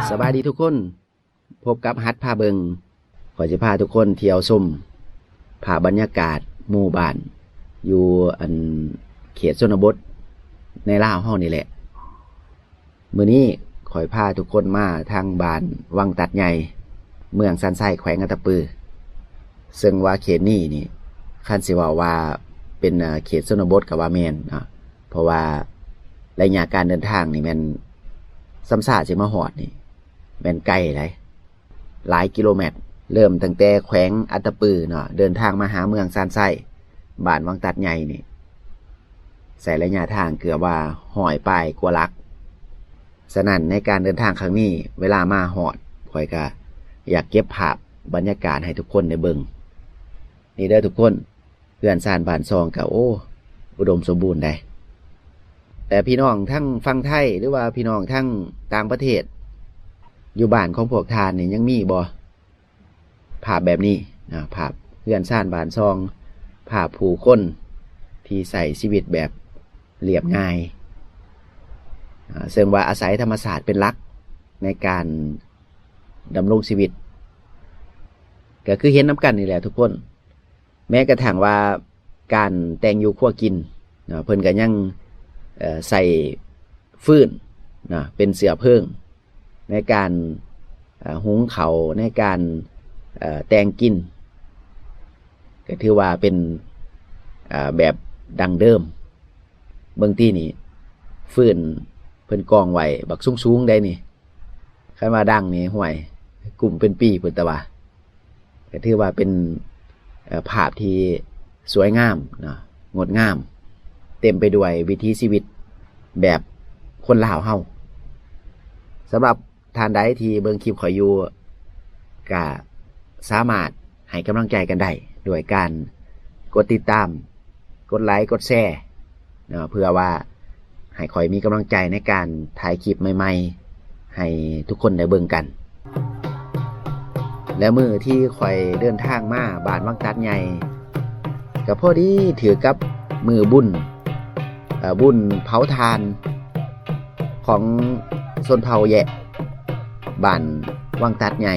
ສະບາຍດີທຸກຄົນ, ພົບກັບຫັດພາເບິ່ງ. ຂ້ອຍຊິພາທຸກຄົນທ່ຽວຊົມພາບບັນຍາກາດໝູ່ບ້ານຢູ່ອັນເຂດຊົນນະບົດໃນລາວເຮົານີ້ແຫຼະ. ມື້ນີ້ຂ້ອຍພາທຸກຄົນມາທາງບ້ານວັງຕັດໃຫຍ່ ເມືອງຊານໄຊ ແຂວງອັດຕະປື, ເຊິ່ງວ່າເຂດນີ້ນີ້ ຄັນຊິເວົ້າວ່າເປັນ ເອີ ເຂດຊົນນະບົດກໍວ່າແມ່ນເນາະ, ເພາະວ່າໄລຍະການເດີນທາງນີ້ແມ່ນ ສ່ຳຊາຊິມາຮອດນີ້ແມ່ນໄກຫຼາຍ ຫຼາຍກິໂລແມັດ, ເລີ່ມຕັ້ງແຕ່ແຂວງອັດຕະປືເນາະ ເດີນທາງມາຫາເມືອງຊານໄຊ ບ້ານວັງຕັດໃຫຍ່ນີ້ ໃຊ້ໄລຍະທາງເກືອບວ່າຮ້ອຍປາຍກວ່າຫຼັກ. ສະນັ້ນໃນການເດີນທາງຄັ້ງນີ້ ເວລາມາຮອດ ຂ້ອຍກະຢາກເກັບພາບບັນຍາກາດໃຫ້ທຸກຄົນໄດ້ເບິ່ງ. ນີ້ເດີທຸກຄົນ, ເຮືອນຊານບ້ານຊ່ອງກະ ໂອ້ ອຸດົມສົມບູນໃດ໋. ແຕ່ພີ່ນ້ອງທັງຝັ່ງໄທ ຫຼືວ່າພີ່ນ້ອງທັງຕ່າງປະເທດ ຢູ່ບ້ານຂອງພວກທ່ານນີ້ຍັງມີບໍ່ ພາບແບບນີ້ນະ, ພາບເຮືອນຊານບ້ານຊ່ອງ, ພາບຜູ້ຄົນທີ່ໃຊ້ຊີວິດແບບລຽບງ່າຍ ອາ ເຊິ່ງວ່າອາໄສທຳມະຊາດເປັນຫຼັກໃນການດຳລົງຊີວິດ ກໍຄືເຫັນນຳກັນນີ້ແຫຼະທຸກຄົນ. ແມ້ກະທັ່ງວ່າການແຕ່ງຢູ່ຄົວກິນເນາະ ເພິ່ນກໍຍັງ ເອີ ໃຊ້ຟືນເນາະ ເປັນເຊື້ອເພີງໃນການ ເອີ ຫຸງເຂົ້າ, ໃນການ ເອີ ແຕ່ງກິນ, ກໍຖືວ່າເປັນ ເອີ ແບບດັ້ງເດີມ. ເບິ່ງຕິນີ້ ຟືນເພິ່ນກອງໄວ້ບັກສູງໆໃດນີ້, ຄັນວ່າດັງນີ້ ຫ້ວຍ ກຸ້ມເປັນປີພຸ້ນຕາວ່າ. ກໍຖືວ່າເປັນ ເອີ ພາບທີ່ສວຍງາມເນາະ ງົດງາມ ເຕັມໄປດ້ວຍວິຖີຊີວິດແບບຄົນລາວເຮົາ. ສຳລັບທ່ານໃດທີ່ເບິ່ງຄລິບຂ້ອຍຢູ່ ກະສາມາດໃຫ້ກຳລັງໃຈກັນໄດ້ ດ້ວຍການກົດຕິດຕາມ, ກົດໄລ, ກົດແຊ ເນາະ ເພື່ອວ່າໃຫ້ຂ້ອຍມີກຳລັງໃຈໃນການຖ່າຍຄລິບໃໝ່ໆ ໃຫ້ທຸກຄົນໄດ້ເບິ່ງກັນ. ແລະ ມື້ທີ່ຂ້ອຍເດີນທາງມາບ້ານວັງຕັດໃຫຍ່ ກໍພໍດີຖືກກັບມື້ບຸນ ເອີ ບຸນເຜົາຖ່ານຂອງຊົນເຜົ່າແຢະ ບ້ານວັງຕັດໃຫຍ່.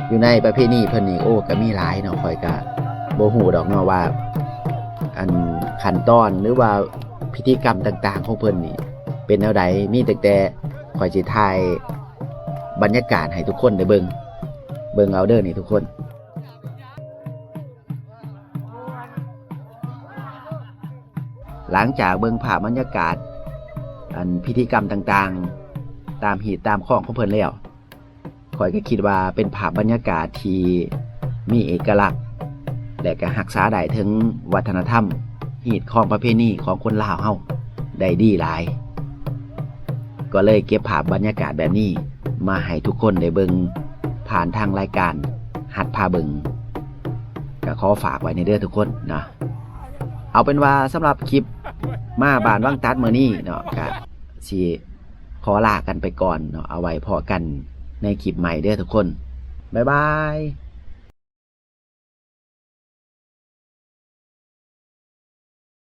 ຢູ່ໃນປະເພນີເພິ່ນນີ້ ໂອ້ ກໍມີຫຼາຍເນາະ, ຂ້ອຍກໍບໍ່ຮູ້ດອກເນາະວ່າ ອັນ ຂັ້ນຕອນ ຫຼືວ່າພິທີກຳຕ່າງໆຂອງເພິ່ນນີ້ເປັນແນວໃດ, ມີຕັ້ງແຕ່ຂ້ອຍຊິຖ່າຍບັນຍາກາດໃຫ້ທຸກຄົນໄດ້ເບິ່ງ, ເບິ່ງເອົາເດີນີ້ທຸກຄົນ. ຫຼັງຈາກເບິ່ງພາບບັນຍາກາດ ອັນ ພິທີກຳຕ່າງໆ ຕາມຮີດຕາມຄອງຂອງເພິ່ນແລ້ວ, ຂ້ອຍກໍຄິດວ່າເປັນພາບບັນຍາກາດທີ່ມີເອກະລັກ ແລະ ກໍຮັກສາໄດ້ເຖິງວັດທະນະທຳ, ຮີດຄອງປະເພນີຂອງຄົນລາວເຮົາໄດ້ດີຫຼາຍ. ກໍເລີຍເກັບພາບບັນຍາກາດແບບນີ້ມາໃຫ້ທຸກຄົນໄດ້ເບິ່ງຜ່ານທາງລາຍການຫັດພາເບິ່ງ. ກໍຂໍຝາກໄວ້ໃນເດີທຸກຄົນເນາະ. ເອົາເປັນວ່າສຳລັບຄລິບມາບ້ານວັງຕັດມື້ນີ້ເນາະ ກະຊິຂໍລາກັນໄປກ່ອນເນາະ. ເອົາໄວ້ພໍ້ກັນໃນຄລິບໃໝ່ເດີທຸກຄົນ. ບາຍບາຍ.